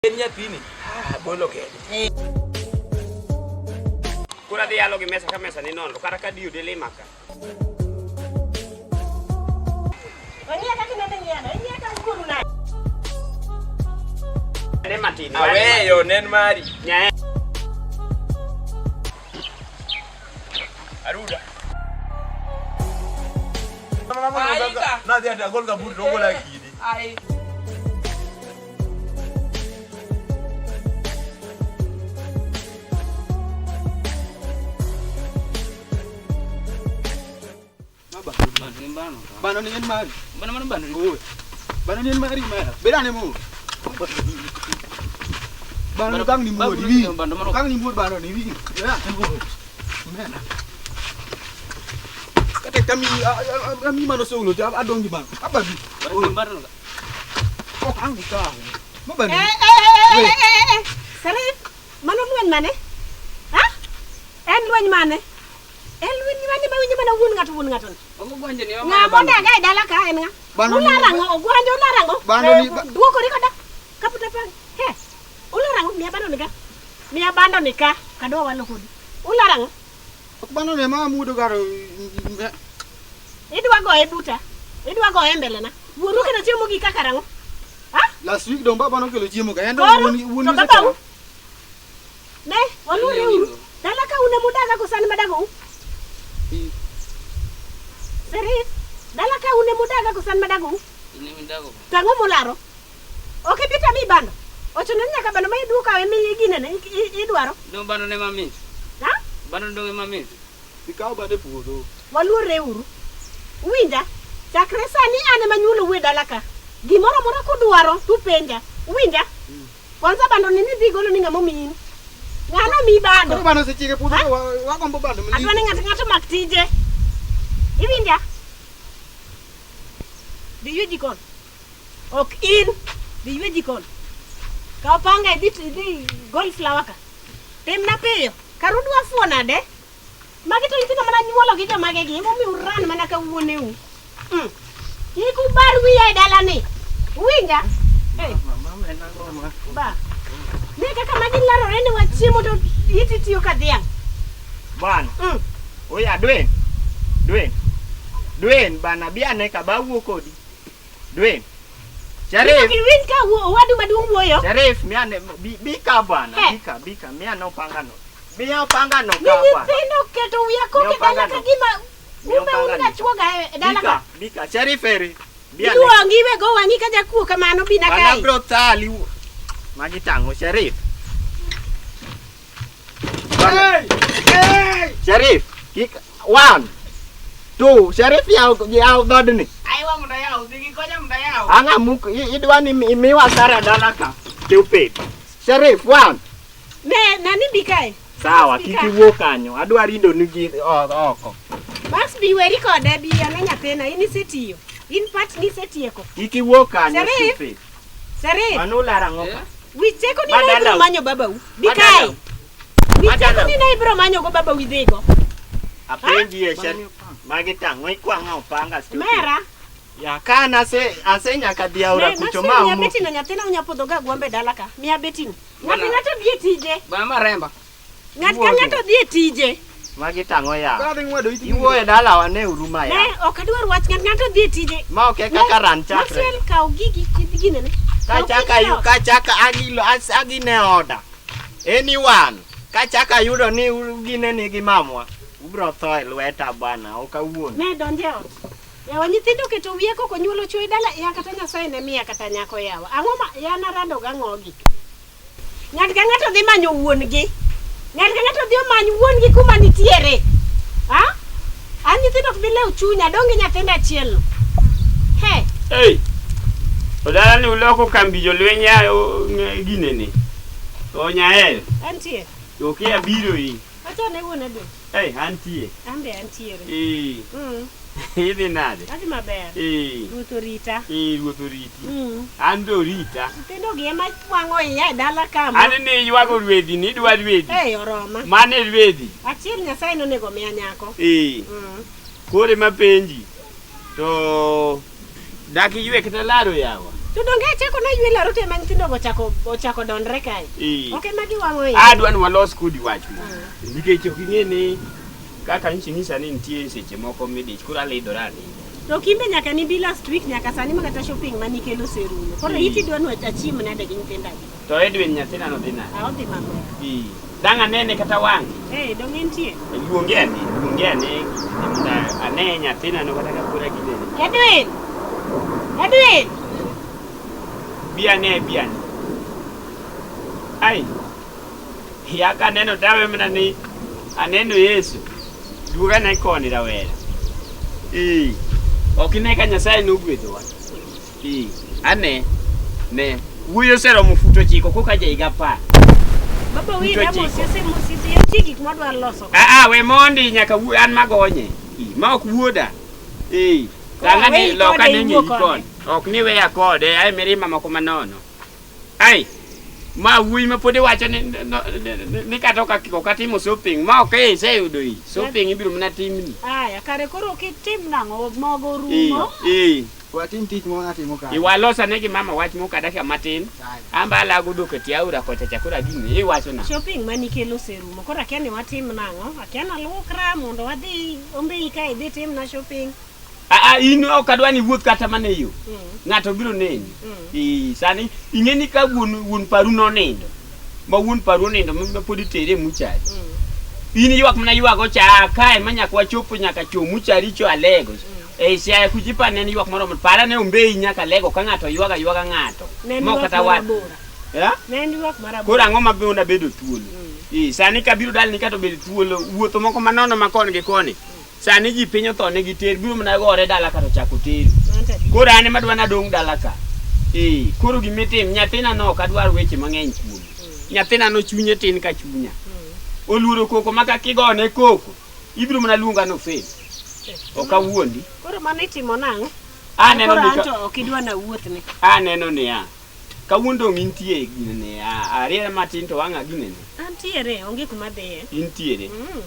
En nyathini. Ah, bolo kende. Koro adhi yalo gi mesa ka mesa ni nono kata ka diyo delima ka. Ong'iya kaka inende ng'iyano, ing'iya ka wuonu nade? Ne matin. Aweyo nen mari. Nyae. Aruda. Nadhi ati agol kaburi to ogola kidi. Ai. Bano ni en mari. Bano mano bano ni. Owe. Bano ni en mari mara. Beda ne mo. Bano ni kang ni muod wi. Kang ni muod bano ni wi. Ya. Mena. Kata kami ami mano solo to adongi bano. Ababi. Bano Ok ang ka. Mabano. Eh, eh, eh, eh, eh, eh. Sarif, mano lweny mane? Ha? En lweny mane? En lweny mane ma winjo mana wuon ng'ato wuon ng'ato ni? Ogwanje ni Ng'a modaga e dala ka en ng'a? Bano ni- Ularango, ogwanja ularango. Bano Eh, ni- ba- Duokori koda. Kaputa pang. He. Ularango, miya bando ni ka. Miya bando ni ka. Kadwa walo kodi. Ularango. Ok bano ne ma muodo garo. Idwa goye buta. Idwa goye mbele na. Wuonu kendo chiemo gi kaka rang'o? Ha? Last week dong baba nokelo chiemo ka. En to Koro, wuon wuon to babau? Ne, waluore uru. Dala ka un emudaga koso an madagou? Serif, dala ka un emudaga koso an madagou? Ni mindago. To ang'o mularo? Ok ibi to amiyi bando. Ochuno ni nyaka bando ma iduoka emi ginene idwaro. Dong bano ne mamit. Ha? Bano dong e mamit. Ikaw bande puodho. Waluore uru. Uwinja? Chakre sani an ema nyuolou e dala ka. Gimoro amora kudwaro tupenja. Uwinja? Kwanza bando ni nidhi golo ni ng'ama omiyi. Ng'ano omiyi bando? Koro bano osechiek e puodho to wagombo bando malich. Adwa ni ng'ato ng'ato mak tije. Iwinja? Dhi ywe jikon. Ok in. Dhi ywe jikon. Kaw panga idhi idhi gol flower ka. Timna piyo. Kar udwa fuo nade? Magi to nyithindo mana nyuolo gi jomage gi. Emomiyo uran mana ka wuoneu. Kik ubar wiya e dalani. Uwinja? Hey. Ba. Ne kaka magi larore ni wachiemo to iti tiyo ka dhiang'. Bwana. Oya Dwayne. Dwayne. Dwayne bana bi ane ka ba wuo kodi. Dwayne. Sharif. Ok iwinj ka owadu maduong' wuoyo. Sharif miane bi, bi ka bwana, He. bi ka, bi ka, miane opanga no. Miya opanga no Ni ka bwana. nyithindo oketo wiya kok Miya e dala opanga ka no. gima Miya umbe un opanga no. gachuoga e dala Bika, ka. bika. Sharif eri. Bi ane. Iluongi iwe go wang'i ka jakuo kamano bina Bana kae. bro thali. Magi tang'o Sharif. Hey! Hey! Sharif, kik one, two, Sharif yaw yaw dhodni. Aiwa mundo yaw, dhi konya mundo yaw. Ang'a muk idwa ni imiwa sara dala ka. Stupid. Sharif, one. Ne nani bi kae. Sawa, Bi kik ka. iwuo kanyo. Adwa rindo ni gi oko. Max bi weri kode bi ane nyathina in isetiyo. In part ni isetieko. Kik iwuo kanyo, Sharif. stupid. Sharif. Mano ularo ang'o ka? Wich teko ni ne Madala. ibiro manyo babau. Bi Madala. kae. Wich teko Madala. ni ne ibiro manyo go babau idhigo. Apenji e Sharif. Magi tang'o ikwang'o opanga stupid. Mera. Ya ka an ase nyaka dhi aora Ne, kucho Maxwell, ma miya omo. betino nyathina onya podho ga gwambe dala ka. Miya betino. Ng'ato ng'ato dhi e tije. Bana maremba. Ng'at ka ng'ato dhi e tije. Magi tang'o ya. Koro adhi ng'wedo iti. Iwuoyo e dalawa ne uruma Ne, ya. ok adwar wach ng'at ng'ato dhi e tije. Ma ok e kaka ran chakre. Maxwell, kaw gigi idhi ginene. Kaw Kachaka gigi yu ot. kachaka agilo agine oda. Anyone. Kachaka yudo ni ugine ni gi mamwa. Ubro tho e lweta bwana, ok awuon. Ne, donj e ot. Yawa nyithindo oketo wiye koko nyuolo chuo e dala ya kata Nyasaye ne miya kata nyako yawa. Ang'o ma ya narado gang'o gi? Ng'at ka ng'ato dhi manyo wuon gi. Ng'at ka ng'ato dhi omany wuon gi kuma nitiere. Ha? An nyithindo ok bi lew chunya, adong' gi nyathinda achiel no. He, Hey. Odala ni uloko kambi jolweny ya ginene. O nyael. antie. To kia biro i. Acha ne wuon adwe. Hey, antie. An be antiere. Eh. Idhi nade? Adhi maber. Eh. Ruoth orita. Eh, ruoth oriti. An be orita. Nyithindo gi ema wang'o iya e dala ka ma. An ni ywago rwedhi, ni idwa rwedhi. Hey, oroma. Mane rwedhi? Achiel Nyasaye nonego miya nyako. Eh. Koro ema penji. To dak iywe kata laro yawa? To donge achako na ywe laro te ma nyithindo go ochako ochako dondre kae. Eh. Ok ema giwang'o iye. Adwa ni walos kodi wach mo. Nikech ok ing'e ni kaka nyicha inyisa ni nitie seche moko midich koro alidhora alinda. To kimbe nyaka nibi last week nyaka sani ma kata shopping manikelo oserumo. Koro Mm. iti dwa ni achiem nade gi nyithinda gi. To Edwin nyathina no dhi nade? A odhi maber. Eh. Dang' anene kata wang'e. Eh, donge entie? Luonge ane, luonge ane mondo ane nyathina no kata ka koro aginene. Edwin! Edwin! Bi ane, bi ane. Ai. Ya ka aneno tawe mana ni aneno Yesu. Duoga ane koni rawera. Eh. Ok ine ka Nyasaye nogwedhowa. Eh. Ane. Ne. Wuoyi oseromo fut ochiko koka ja higa apar. Baba Fut wira ochiko. mos osemosi nitie gik mwadwa loso. Ah, ah, we mondi nyaka wuo an magonye. Eh, ma ok wuoda. Eh. Koro Tang'ane aweyi loka kode, ne iwuo ng'eyi kode. koni. Ok ni weya kode, ai mirima moko manono. Ai. Ma wuoyi ma pod iwacho ni, no, ni, ni kata ok ok atimo shopping, ma ok e iseyudo i. Shopping ibiro mana timni. Aya, kare koro ok itim nang'o mogo Eh, rumo. eh. Watim tich ma wanatimo ka. Iwalosa ne gi mama wach moko dakika matin. Amba alago dhok e tie aora kocha cha koro agine. Iwacho na. Shopping manikelo oserumo. Koro akia ni watim nang'o? Akia nalwokra mondo wadhi Ombei ka idhi timna shopping. Ah, ah, in ok adwa ni iwuoth kata mana e yo. Mm. Ng'ato biro neni. Mm. Eh, sani ing'e ni ka wuon wuon paru nonindo. Ma wuon paru onindo ma pod itere e muchari. Mm. In ywak mana ywago cha kae ma nyaka wachopo nyaka cho muchari cho alego. E Siaya kucha ipa ne en ywak moromo. Para ne Ombei nyaka alego ka ng'ato ywaga ywaga ng'ato. Ne en Ma ok ywak kata wat. marabora. Eh? Ne en ywak marabora. Koro ang'o ma miyo nabedo thuolo? Eh, sani kabiro dalani kata obedo thuolo, wuotho moko manono ma koni gi koni. Sani ji piny otho nigi ter, biro mana gore dala kata ochako tero. Mano to adier. Koro an ema adwa nadong' dala ka. Eh, koro gimitim, nyathina no ok adwar weche mang'eny kuome. Nyathina no chunye tin ka chunya. Oluoro koko ma kaka igone koko, ibiro mana luonga ni ofel. Ok awuondi. Koro mano itimo nang'o? Aneno Koro ni an ka, to ok idwa nawuothne. aneno niya. Kawuono dong' intie ginene, ariere matin to wang'a ginene. Antiere, onge kuma adhiye. Intiere. Mm.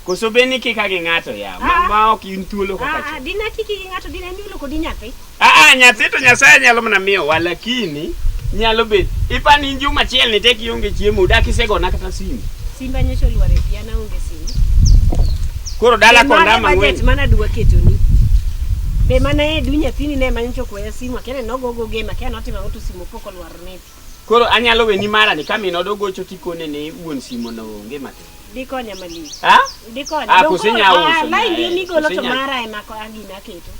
Koso be ni kika gi ng'ato ya, ma, Ah. ma ok in thuolo kaka Ah, ah, chon. dina kiki gi ng'ato dina nyuolo kodi nyathi. Ah, ah, nyathi to Nyasaye nyalo mana miyowa, lakini nyalo bet. Ipa ni in juma achiel ni tek ionge chiemo, dak isegona kata simu. Simba nyocha olwar e pi, an aonge simu. Koro dala Be mane konda budget mang'wen. mana adwa ketoni. Be mana Edu nyathini ne ema nyocha okwaya simu, akia ni nogogo game, akia notimo ang'o to simu pok olwar ne pi. Koro anyalo weni mara ni ka min od ogocho tikone ni wuon simo no onge matin. Dikonya malich. Ha? Dikonya. Ah, Dong koso koro- inya ah, uso line na, di eh, migolo koso to inya- mara ema agina aketo.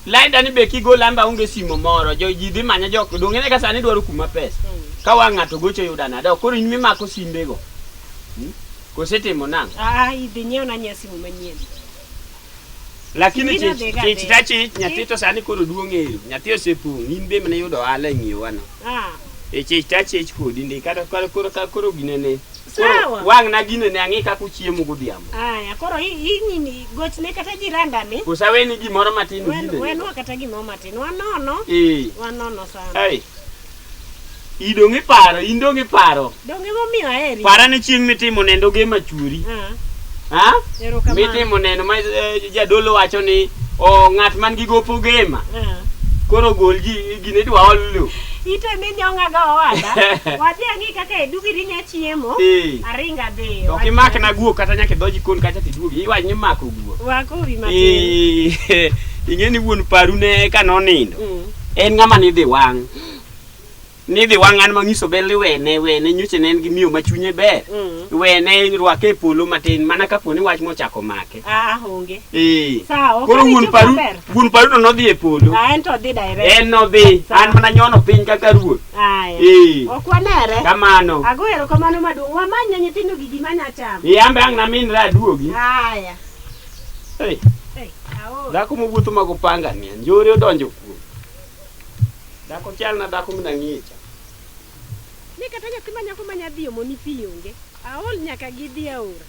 Lainda ni be kigolo amba onge simo moro, jo ji dhi manya jok, dong ine ka sani dwaro kuma pesa. Mm. Ka wang' ng'ato gocho yuda nade, ok koro in mimako simbego. Hmm? Kose timo nang'o? Ah, idhi nyiewna nyiew simu manyien. Lakini Biro chich dhi ga chich dhi. ta chich, nyathi to sani koro duong' ero, nyathi osepong', in be mana yudo ohala e ng'iyowa no. Ah, E chich ta chich kodi ndi, kata koro koro ka koro ginene. Koro Sawa. wang' na ginene ang'i kaka uchiemo godhiambo. aya, koro inini gochne kata jiranda ni. Koso aweni gimoro matin ginene. Wenwa kata gimoro matin. Wanono. Eh. Wanono sana. Ai. Idong' iparo, in dong' iparo. Donge momiyo aheri. Para ni chieng' mitimo nendo gema chwori. Ah, Ha? erokamano. Mitimo neno ma jadolo wacho ni o ng'at man gi gopo gema. Ah. Koro gol ji gine dwa ol lo. Ite minyong'a ga owada. Wadhi ang'i kaka Edu giri nya chiemo. Eh. Aringa dhiyo. Ok imakna guok kata nyaka idho jikon kacha tiduogi. Iwach ni mako guok. Wakowi matin. Eh, ing'e ni wuon paru ne ka nonindo. Mm. En ng'ama nidhi wang'. Nidhi wang' an mang'iso bel ni wene wene nyocha ne en gi miyo ma chunye ber. Mm. Wene rwake e polo matin mana kapo ni wach mochako make. Ah, onge. Eh. Sawa, Koro ok wuon aricho paru maber. wuon paru to nodhi e polo. Ah, en to odhi direct. En nodhi Sawa. an mana nyono piny kaka ruoth. Aya. Eh. Ok wanere. Kamano. Ago erokamano maduong'. Wamany ne nyithindo gi gima nya chamo. Iyambe ang' naminra aduogi. Aya. Hey, Hey, aol. dhako mowuotho mag opanga ni njore odonjo kuom. Dhako chal na dhako mina ng'iye cha. Ni kata nyathi ma nyako ma nyadhi omoni pi onge. Aol nyaka gidhi aora.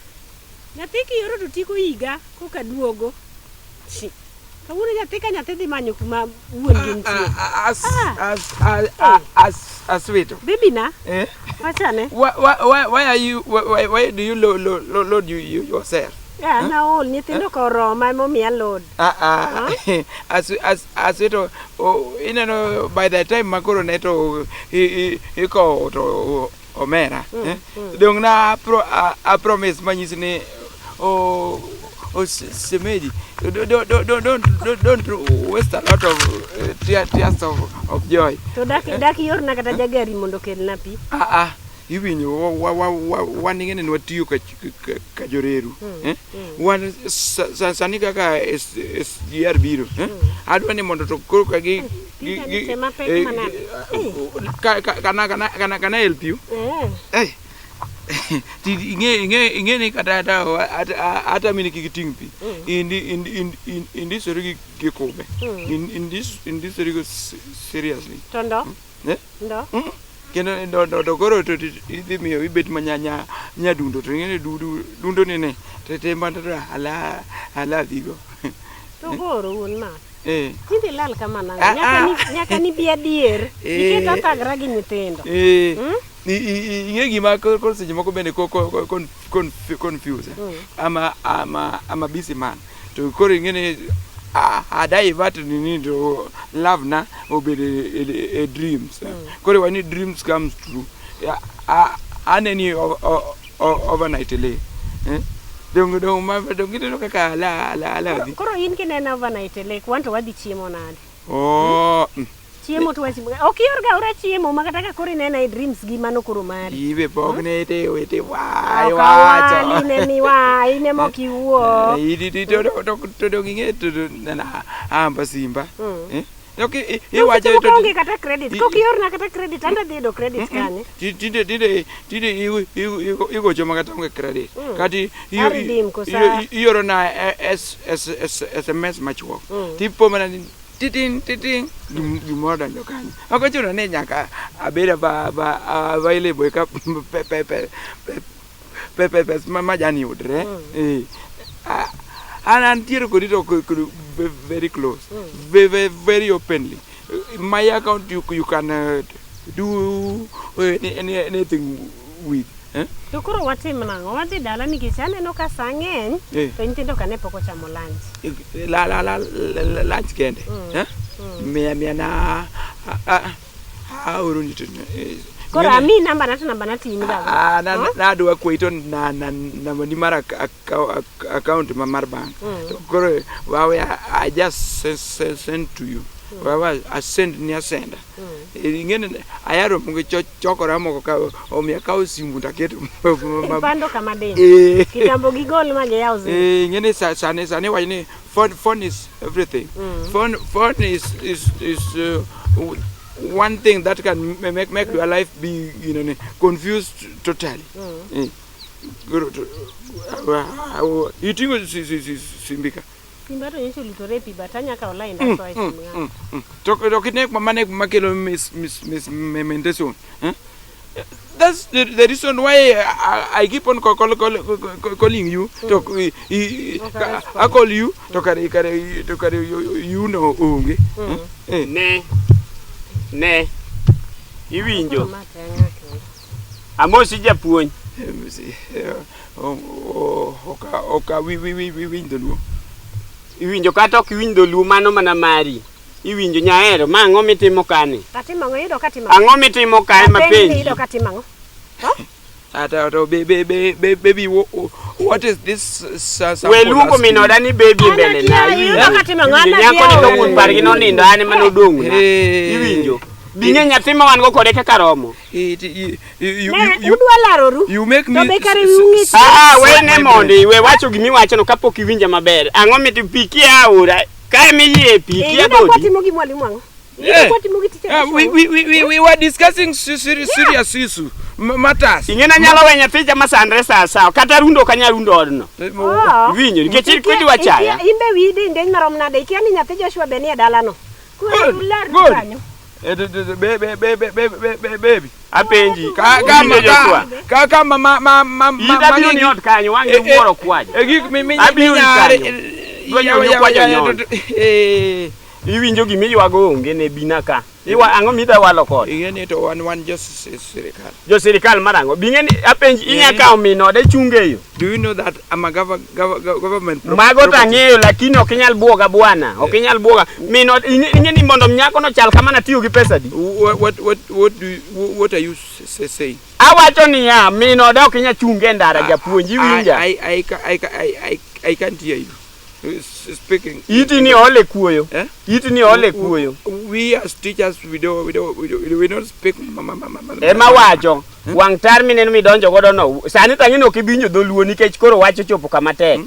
Nyathi kioro to tiko higa koka duogo. Chi. Kawuono nyathi ka nyathi dhi manyo kuma wuon gi nitie. Aswito. Baby na, Eh? wachane. Why, why, why are you why do you load you yourself? Ah, naol nyithindo ka oroma emomiya load. Ah, ah. Asweto ineno by the time makoro ne to ikowo to omera. Eh? Dong na a promise manyisi ni o semeji don't waste a lot of tears of joy. To dak iorna kata jagari mondo okelna pi. Ah ah, iwinjo wan ing'e ni watiyo ka joreru. Eh? Wan sani kaka SGR biro, eh? Adwa ni mondo to koro ka gi Pika ni tema pek manade. Kana help you. Eh. Eh. Ti ing'e ni kata hata mini kik iting' pi. Indisori gi kube. Indisori go seriously. To ndo? Eh? Ndo? Kendo to koro to idhi miyo ibet ma nyadundo to ing'e ni dundo ni ne to te ma to ala dhigo. To koro wuon ma. Eh. Tinde ilal kama nang'o? Ah, ah. Nyaka ni bi adier. Eh. Iket athagra gi nyithindo. Eh. Ing'e gima koro seche moko bende confuse. I'm a busy man. To koro ing'e ni a divert nini to love na obedo e dreams. Koro when dreams comes true. Aneni overnight le. Eh? Dong dong ma dong ineno kaka ala dhi. Koro in kineno overnight e lek, wan to wadhi chiemo nade? Oh. Chiemo to wachiemo. Ok ior ga ora chiemo ma kata ka koro inena e dreams gi mano koro mari. Ibe pok ne te wete wa Ok wacho. awali ne miwa, in ema ok iwuo. To dong ing'e to na amba simba. Eh? Ok Iwacho iwacho to onge kata credit. Kok iorna kata credit, an adhi yudo credit kanye? Tinde igocho ma kata onge credit. Kati A redeem kosa? ioro na SMS machuok. Tipo mana ni titin titin gimoro donjo kanyo. Ok ochuno ni nyaka abed available ka pe pe pe pe pe pe majani yudre. Eh. An antiere kodi to very close, very, very openly. My account you can do anything with. Eh? To koro watim nang'o? Wadhi dala nikech aneno ka sa ng'eny Eh. to nyithindo ka ne pok ochamo lunch. La lunch kende. Eh? Miya na aoro ni to Koro ami namba na to namba na timi gago. Ah, na adwa kwayi to na namba ni mar account ma mar bank. To koro wawe I just send to you. Wawe I send ni asenda. Ing'e ni ayaro gi chokora moko ka omiyo akawo simu taketo Ipando kama diny. Eh. Kitambo gigol ma giyaw zi. Eh, ing'e ni sani wach ni phone is everything. Phone is one thing that can make your life be confused totally. Eh. Koro iting'o simbika. Simba to nyocha olutore e pi but anya kawo line asoa e sim ng'ato. To ok ine mane makelo mismentation. Eh? That's the reason why I keep on calling you. To Ok respond. I call you to kare you know onge. Eh. Ne iwinjo. Koro ma teng'a kendo. Amosi japuonj. Oka wi winj dholuo. Iwinjo kata ok iwinj dholuo, mano mana mari. Iwinjo nyaero ma ang'o mitimo kani? Atimo ang'o? Iyudo ka timo ang'o? Ang'o mitimo kae? Apenji ni Mapenji. iyudo ka timo ang'o? Ata to be be be be baby, what is this We luongo min oda ni baby e mbele na. An akia, iyudo ka timo ang'o? An Iwinjo nyako ni to akia. wuon pargi nonindo, an ema nodong'na. Eh. Iwinjo. Bing'e nyathi ma wan go kode kaka romo. You, Ne, you, udwa laroru. you make me To be kare wiu ng'ich. Ah, we ne mondi, we wacho gimiwachono kapok iwinja maber. Ang'o mitimo pi kia aora? Kae miyie pi Eh, kia Iyudo kodi. kwatimo gi mwalimu ang'o? Iyudo Eh. kwatimo gi teacher We were discussing serious issue matters. Ing'e nanyalo we nyathi cha masandre sa sawa, kata rundo ok anyal rundo odno. Oh. Iwinjo, nikech in kodi wachaya. In be wiyi dindeny marom nade? Ikia ni nyathi Joshua be nie dalano. Koro Good, ular good. kanyo. Baby. Apenji. Ka Iwinjo Joshua? ka ma ma ma ma In abiro ni ot kanyo, wang' iwuoro kwajo. E gik mi Abiro ni kanyo. Dwa nyonyo kwajo nyon. Eh. Iwinjo gimiywago onge ne bina ka. Iwa ang'o midwa walo kod? Ing'e ni to wan wan jo sirikal. Jo sirikal mar ang'o? Bing'e ni apenji inya Ng'e ni- kawo min ode chunge yo. Do you know that I'm a government Mago to property? ang'eyo lakini ok inyal buoga bwana. Ok inyal buoga. Min ode ing'e ni mondo nyako no chal kama natiyo gi pesa di. What are you saying? Awacho niya, min ode ok inyal chunge e ndara japuonj iwinja. I can't hear you. Speaking. Iti ni ole kuoyo. Eh? Iti ni ole kuoyo. We as teachers we don't speak ma, ma, ma, ma, Ema wacho, wang' tar mineno midonjo godo no, sani to ang'e ni ok ibi winjo dholuo nikech koro wach ochopo kama tek.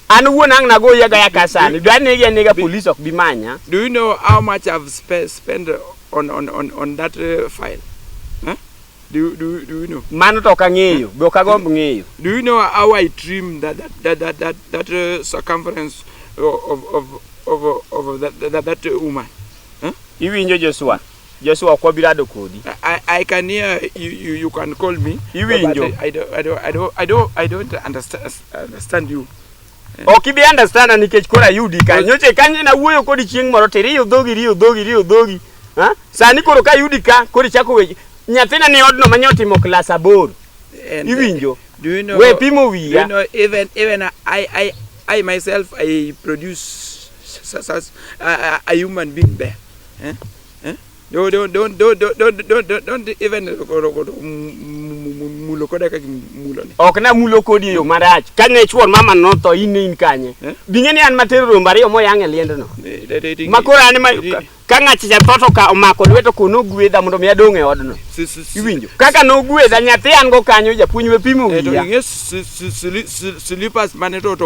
An wuon ang' nagoyi agaya ka sani, dwa negi anega polis ok bi manya. Do you know how much I've spent on that file? Huh? Do you know? Mano to ok ang'eyo, be ok agomb ng'eyo. Do you know how I trim that circumference of that woman? Huh? Iwinjo Joshua? Joshua ok wabi rado kodi. I can hear you, you can call me. Iwinjo. But I don't understand you. Ok ibi understand nikech koro ayudi ka. Nyocha kanyo nawuoyo kodi chieng' moro to iriyo dhogi, iriyo dhogi, iriyo dhogi. Ha? Sani koro ka ayudi ka, koro ichako weche. Nyathina ni odno mane otimo klas 8. Iwinjo? Do you know? We pimo wiya. Do you know, even I myself, I produce a human being there. Eh? Eh? Don't even mulo koda kaka mulo ni. Ok na mulo kodi e yo marach. Kane chuor mama notho in in kanye. Bing'e ni an matero rombe ariyo moyang' e liendno. Ma koro an ma ka ng'acha cha tho to ka omako lweto kono ogwedha mondo mi adong' e odno. Iwinjo? Kaka nogwedha nyathi an go kanyo japuonj we pimo To wiya. ing'e slippers mane to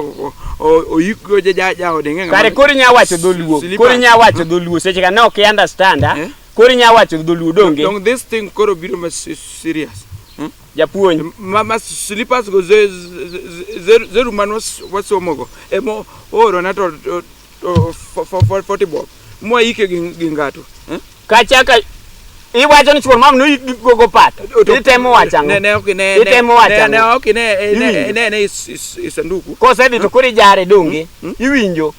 oyikgo jaode ing'e ng'ama- Kare koro inya wacho dholuo. Slippers. Koro inya wacho dholuo seche ka ne ok i understand. Eh? Koro inya wacho dholuo donge. Dong this thing koro biro ma serious. Japuonj. Ma slippers go zeru man wasomogo emo oorona to 40 bob mwaike gi ng'ato. Kachaka iwacho ni chuor mama noyik gi gogo pato. Itemo wacho ang'o? Itemo wacho Ne ang'o? ok ne Iwinjo? ne sanduku. Kosedhi to koro ijare donge? Iwinjo?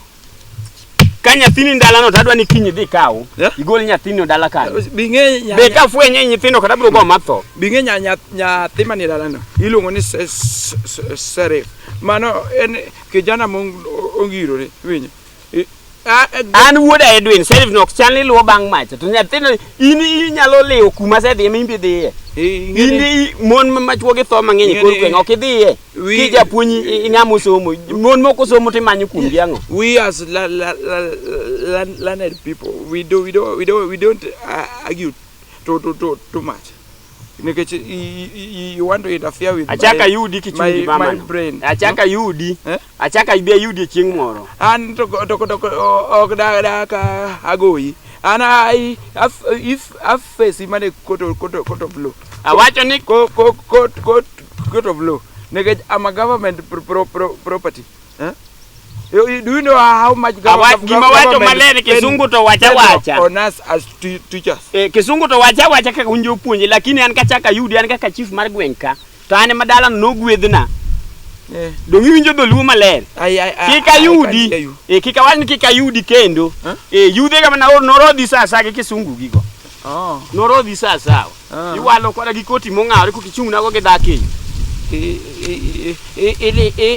Ka nyathini ndalano to adwa ni kiny idhi ikaw. Igol nyathini dala kanyo. Bing'e Be ka fwenye nyithindo kata biro go matho. Bing'e nyathi manie dalano iluongo ni Serif. Mano en kijana mongirore, iwinjo? An wuoda Edwin, Serif no ok chal ni luwo bang' macha. To nyathino in inyalo liwo kuma asedhiye ma in be idhiye. In mon ma chuogi tho mang'eny e kor gweng' ok idhiye. Ki japuonj ing'ama osomo. Mon moko somo to imanyo kuomgi ang'o? We as learned people, we don't argue too much. Nikech you want to interfere with Achaka yudi kichungi my brain. Achaka yudi. Achaka ibi ayudi chieng' moro. An to ok da agoyi. An I if afesi mane court of law. Awacho ni court of law. Nikech I'm a government property. Eh? Do you know how much government gima wacho maler kisungu to wacha wacha on us as teachers? Kisungu to wacha wacha kaka un jopuonje, lakini an kachaka yudi an kaka chief mar gweng' ka to an ema dalano nogwedhna. Dong' iwinjo dholuo maler? Kik ayudi. Kik awach ni kik ayudi kendo. Yudhe ga mana norodhi sa asaya gi kisungu gigo. Norodhi sa asawa. Iwalo koda gi koti mong'awore koka ichung'nago gi dhako e yo.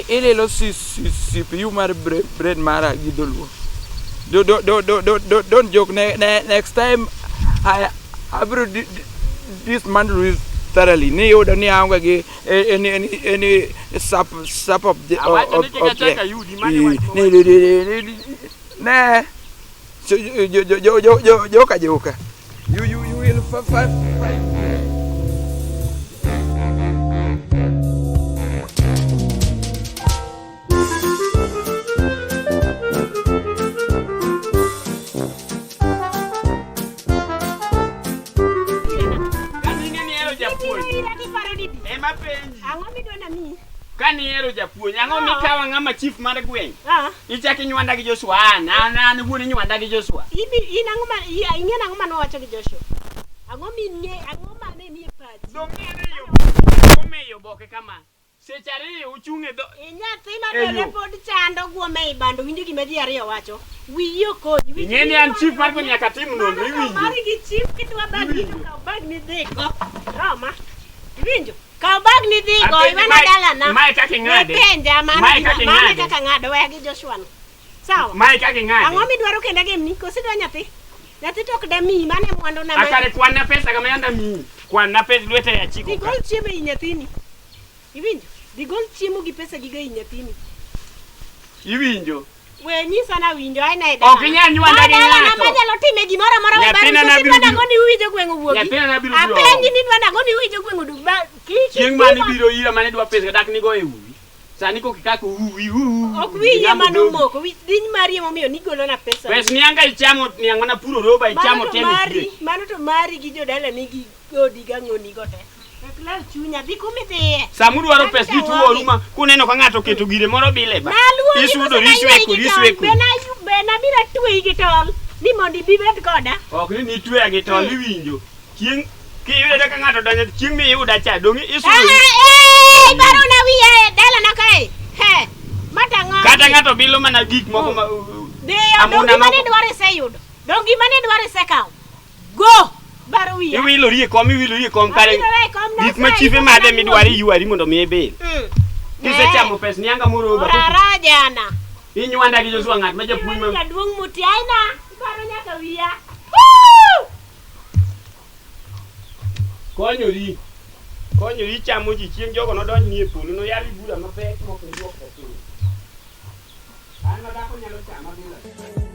Ililo CPU mar brain mara gi dholuo. Don't joke. Next time I abro dismantle it thoroughly. Ni yudo ni aonge gi any sap of the ne joka joka. You will fight. Kaniero japuonj, ang'o mikawa ng'ama chief mar gweng'? Ichako inywanda gi Joshua, an an wuon inywanda gi Joshua. In ang'o ma ing'e nang'o mane owacho gi Joshua? Ang'o ming'e, ang'o mane nie pachi? Dong' ng'e yo omiyo oboke kama. Seche ariyo uchung' e dho Inyathi ma E dole yo. pod chando guome ei bando winjo gima ji ariyo wacho. Wiyi ok konyi. Wich Ing'e ni wiyi an chief mar mano- gweng' nyaka tim nonro, Mano kaw iwinjo. mari gi chief kidwa bag ni to kaw bag ni dhigo. Roma. Iwinjo? Kaw bag ni dhigo Apenji iwena mae- dalana. Mae kaka ing'ade. Penja mano Mae gima- kaka mano e ing'ade. kaka ng'ado weya gi Joshua no. Sawa. Mae kaka ing'ade. Ang'o midwaro kendo gemni? Koso idwa nyathi? Nyathi to ok damiyi, mano e mwanduna ma. Akare kwan na pesa kama yanda miyi. Kwan na pesa lwete ya chiko. Dhi ka. gol chiemo ei nyathini. Iwinjo? Dhi gol chiemo gi pesa gigo ei nyathini. Iwinjo. We nyisa na winjo aina e dalana. Ok inyal nywanda gi Dalana ng'ato. manyalo time gimoro amora we Nyathina baro nabiro idwa biro- nang'o ni uwinjo gweng' owuogi. Nyathina nabiro biro Apenji oko. ni idwa nang'o ni uwinjo gweng' oduog ba kiki. Chieng' mane ibiro ira mane idwa pesa dak nigo e uwi. Sani koka kaka uwi uwi. Ok wiyi Ing'amo ema dhogi. nomoko, wich diny mari emomiyo nigolona pesa. Pes nianga ichamo niang' mana puro roba ichamo Mano to teme mari, mano to mari gi jodalani gi odi gang'oni go te. Ok lal chunya, dhi kumidhiye. Samudwaro Mano pes to ji tuoru onge. ma kuneno ka ng'ato oketo gire moro bile ba. Naluongi Isudori koso nayweyi isweko gi tol. isweko. Be be nabiro tweyi gi tol ni mondo ibi ibed koda. Ok ni nitweya gi tol iwinjo. Chieng' kiyudo ka ng'ato donjo chieng' miyuda cha dong' Ah, isudori. eh, ibarona wiya e dalana kae. He. Matang'o. Kata ng'ato bilo mana gik moko ma Dhiyo, dong' Amuna gima moko- ne dwaro iseyudo. Dong' gima ne dwaro isekawo. Go! Baro wiya. Iwilori e kom iwilori e kom kare Awilora e kom gik ma nasayi, chife koso madhe naluongi. midwaro iywari mondo mi ibil. Mm. Kisechamo pes nianga moroba Orara jana. inywanda gi Joshua ng'at ma japuonj ma Jaduong' muti aina. Ibaro nyaka wiya. konyori. Konyori chamo ji chieng' jogo nodonj ni e polo noyal bura mapek mok niduok pesa. An ma dhako nyalo chama bila.